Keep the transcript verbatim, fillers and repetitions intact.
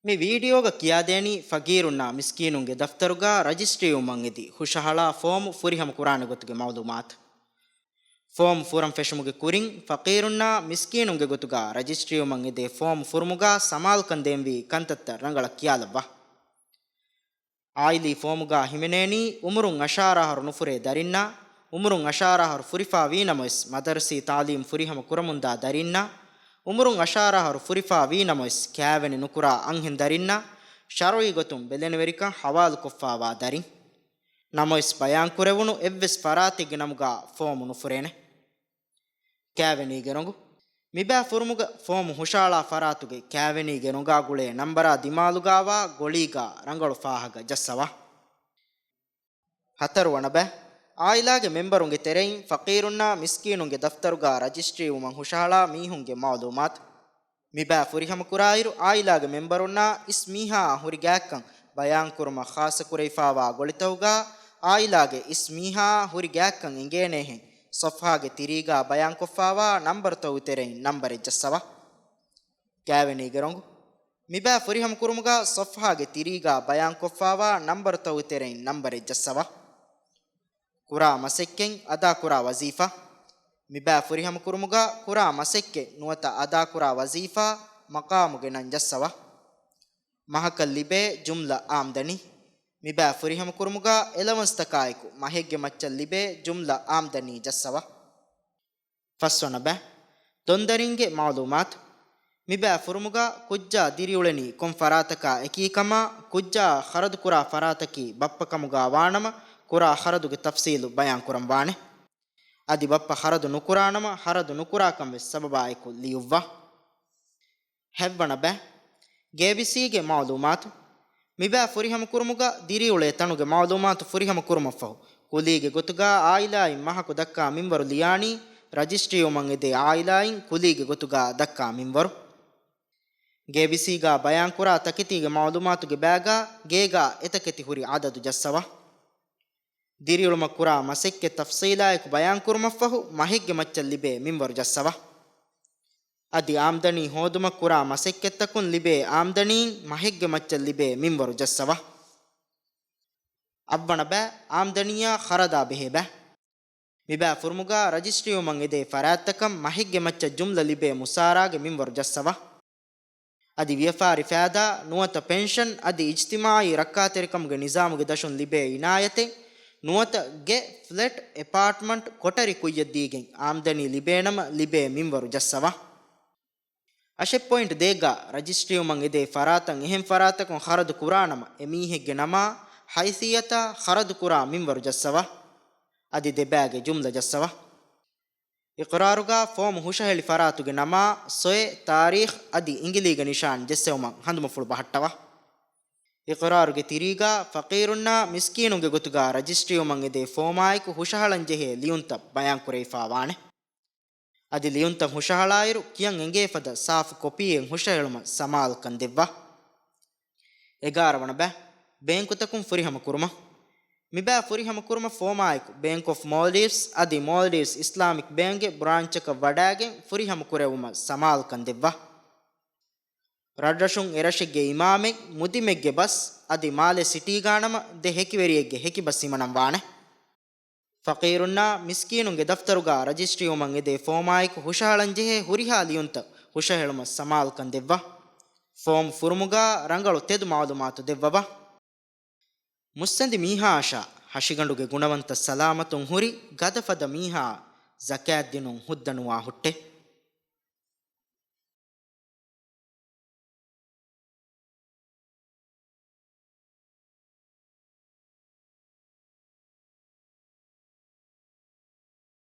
މި ވީޑިއޯގަ ކިޔާދޭނީ ފަގީރުންނާ މިސްކީނުންގެ ދަފްތަރުގަ ރަޖިސްޓްރީވުމަށް އެދި ހުށަހަޅާ ފޯމު ފުރިހަމަ ކުރާނެ ގޮތުގެ މައުލޫމާތު. ފޯމު ފުރަން ފެށުމުގެ ކުރިން، ފަޤީރުންނާ މިސްކީނުންގެ ގޮތުގަ ރަޖިސްޓްރީވުމަށް އެދޭ ފޯމު ފުރުމުގަ ސަމާލުކަން ދޭންވީ ކަންތައްތައް ރަނގަޅަށް ކިޔާލައްވާ. އާއިލީ ފޯމުގަ ހިމެނޭނީ އުމުރުން އަށާރަ އަހަރު ނުފުރޭ ދަރިންނާ، އުމުރުން އަށާރަ އަހަރު ފުރިފާ ވީ ނަމަވެސް މަދަރުސީ ތާލީމް ފުރިހަމަ ކުރަމުންދާ ދަރިންނާ، އުމުރުން އަށާރަ އަހަރު ފުރިފާ ވީ ނަމަވެސް ކާވެނި ނުކުރާ އަންހެން ދަރިންނާ، ޝަރުޢީ ގޮތުން ބެލެނިވެރިކަން ހަވާލުކޮށްފާވާ ދަރިން. ނަމަވެސް ބަޔާންކުރެވުނު އެއްވެސް ފަރާތެއްގެ ނަމުގަ ފޯމު ނުފުރޭނެ. ކާވެނީގެ ރޮނގު. މިބައި ފުރުމުގަ ފޯމު ހުށަހަޅާ ފަރާތުގެ ކާވެނީގެ ރޮނގާ ގުޅޭ ނަންބަރާ ދިމާލުގައިވާ ގޮޅީގަ ރަނގަޅު ފާހަގަ ޖައްސަވާ. ހަތަރުވަނަ ބައި. އާއިލާގެ މެންބަރުންގެ ތެރެއިން ފަޤީރުންނާ މިސްކީނުންގެ ދަފްތަރުގަ ރަޖިސްޓްރީވުމަށް ހުށަހަޅާ މީހުންގެ މައުލޫމާތު. މިބައި ފުރިހަމަކުރާއިރު، އާއިލާގެ މެންބަރުންނާ އިސް މީހާއާ ހުރި ގާތްކަން ބަޔާންކުރުމަށް ޚާއްޞަކުރެވިފާވާ ގޮޅިތަކުގަ، އާއިލާގެ އިސް މީހާއާ ހުރި ގާތްކަން އެނގޭނޭހެން، ޞަފްޙާގެ ތިރީގަ ބަޔާންކޮށްފާވާ ނަންބަރުތަކުގެ ތެރެއިން ނަންބަރެއް ޖައްސަވާ. ކާވެނީގެ ރޮނގު. މިބައި ފުރިހަމަކުރުމުގަ ޞަފްޙާގެ ތިރީގަ ބަޔާންކޮށްފާވާ ނަންބަރުތަކުގެ ތެރެއިން ނަންބަރެއް ޖައްސަވާ. ކުރާ މަސައްކަތް، އަދާކުރާ ވަޒީފާ. މިބައި ފުރިހަމަކުރުމުގަ ކުރާ މަސައްކަތް ނުވަތަ އަދާކުރާ ވަޒީފާ، މަޤާމުގެ ނަން ޖައްސަވާ. މަހަކަށް ލިބޭ ޖުމްލަ އާމްދަނީ. މިބައި ފުރިހަމަކުރުމުގަ އެލަވަންސްތަކާއެކު މަހެއްގެ މައްޗަށް ލިބޭ ޖުމްލަ އާމްދަނީ ޖައްސަވާ. ފަސްވަނަ ބައި. ދޮންދަރިންގެ މައުލޫމާތު. މިބައި ފުރުމުގަ ކުއްޖާ ދިރިއުޅެނީ ކޮން ފަރާތަކާ އެކީ ކަމާ، ކުއްޖާ ޚަރަދުކުރާ ފަރާތަކީ ބައްޕަ ކަމުގަ ވާނަމަ، ކުރާ ޚަރަދުގެ ތަފްސީލު ބަޔާންކުރަން ވާނެ. އަދި ބައްޕަ ޚަރަދު ނުކުރާނަމަ، ޚަރަދު ނުކުރާކަން ވެސް ސަބަބާއެކު ލިޔުއްވާ. ހަތްވަނަ ބައި. ގޭބިސީގެ މައުލޫމާތު. މިބައި ފުރިހަމަކުރުމުގަ ދިރިއުޅޭ ތަނުގެ މައުލޫމާތު ފުރިހަމަކުރުމަށްފަހު، ކުލީގެ ގޮތުގަ އާއިލާއިން މަހަކު ދައްކާ މިންވަރު ލިޔާނީ، ރަޖިސްޓްރީވުމަށް އެދޭ އާއިލާއިން ކުލީގެ ގޮތުގަ ދައްކާ މިންވަރު. ގޭބިސީގަ ބަޔާންކުރާ ތަކެތީގެ މައުލޫމާތުގެ ބައިގަ ގޭގަ އެތަކެތި ހުރި އަދަދު ޖައްސަވާ. ދިރިއުޅުމަށް ކުރާ މަސައްކަތް ތަފްޞީލާއެކު ބަޔާންކުރުމަށްފަހު، މަހެއްގެ މައްޗަށް ލިބޭ މިންވަރު ޖައްސަވާ. އަދި އާމްދަނީ ހޯދުމަށް ކުރާ މަސައްކަތްތަކުން ލިބޭ އާމްދަނީން މަހެއްގެ މައްޗަށް ލިބޭ މިންވަރު ޖައްސަވާ. އަށްވަނަ ބައި، އާމްދަނީއާ ޚަރަދާ ބެހޭ ބައި. މިބައި ފުރުމުގަ ރަޖިސްޓްރީވުމަށް އެދޭ ފަރާތްތަކަށް މަހެއްގެ މައްޗަށް ޖުމްލަ ލިބޭ މުސާރާގެ މިންވަރު ޖައްސަވާ. އަދި ވިޔަފާރި ފައިދާ ނުވަތަ ޕެންޝަން އަދި އިޖްތިމާޢީ ރައްކާތެރިކަމުގެ ނިޒާމުގެ ދަށުން ލިބޭ އިނާޔަތެއް ނުވަތަ ގެ، ފްލެޓް، އެޕާޓްމަންޓް، ކޮޓަރި ކުއްޔަށް ދީގެން އާމްދަނީ ލިބޭނަމަ ލިބޭ މިންވަރު ޖައްސަވާ. އަށެއް ޕޮއިންޓް ދޭއްގަ ރަޖިސްޓްރީވުމަށް އެދޭ ފަރާތަށް އެހެން ފަރާތަކުން ޚަރަދު ކުރާނަމަ އެ މީހެއްގެ ނަމާ ހައިސިއްޔަތާ ޚަރަދު ކުރާ މިންވަރު ޖައްސަވާ. އަދި ދެބައިގެ ޖުމްލަ ޖައްސަވާ. އިޤްރާރުގަ ފޯމު ހުށަހެޅި ފަރާތުގެ ނަމާ، ސޮއެ، ތާރީޚް އަދި އިނގިލީގެ ނިޝާން ޖެއްސެވުމަށް ހަނދުމަފުޅު ބަހައްޓަވާ. އިޤްރާރުގެ ތިރީގަ ފަޤީރުންނާ މިސްކީނުންގެ ގޮތުގަ ރަޖިސްޓްރީވުމަށް އެދޭ ފޯމާއެކު ހުށަހަޅަން ޖެހޭ ލިޔުންތައް ބަޔާންކުރެވިފާވާނެ. އަދި ލިޔުންތައް ހުށަހަޅާއިރު، ކިޔަން އެނގޭ ފަދަ ސާފު ކޮޕީއެއް ހުށަހެޅުމަށް ސަމާލުކަން ދެއްވާ. އެގާރަ ވަނަ ބައި، ބޭންކުތަކުން ފުރިހަމަ ކުރުމަށް. މިބައި ފުރިހަމަ ކުރުމަށް ފޯމާއެކު، ބޭންކް އޮފް މޯލްޑިވްސް އަދި މޯލްޑިވްސް އިސްލާމިކް ބޭންކްގެ ބްރާންޗަކަށް ވަޑައިގެން ފުރިހަމަ ކުރެވުމަށް ސަމާލުކަން ދެއްވާ. ރަށްރަށުން އެރަށެއްގެ އިމާމެއް، މުދިމެއްގެ ބަސް އަދި މާލެ ސިޓީގަ ނަމަ ދެ ހެކިވެރިއެއްގެ ހެކިބަސް ހިމަނަން ވާނެ. ފަޤީރުންނާ މިސްކީނުންގެ ދަފްތަރުގަ ރަޖިސްޓްރީވުމަށް އެދޭ ފޯމާއެކު ހުށަހަޅަން ޖެހޭ ހުރިހާ ލިޔުންތައް ހުށަހެޅުމަށް ސަމާލުކަން ދެއްވާ. ފޯމް ފުރުމުގަ ރަނގަޅު ތެދު މައުލޫމާތު ދެއްވަވާ. މުއްސަނދި މީހާއަށާ ހަށިގަނޑުގެ ގުނަވަންތައް ސަލާމަތުން ހުރި ގަދަފަދަ މީހާއަށް ޒަކާތް ދިނުން ހުއްދަ ނުވާ ހުއްޓޭ.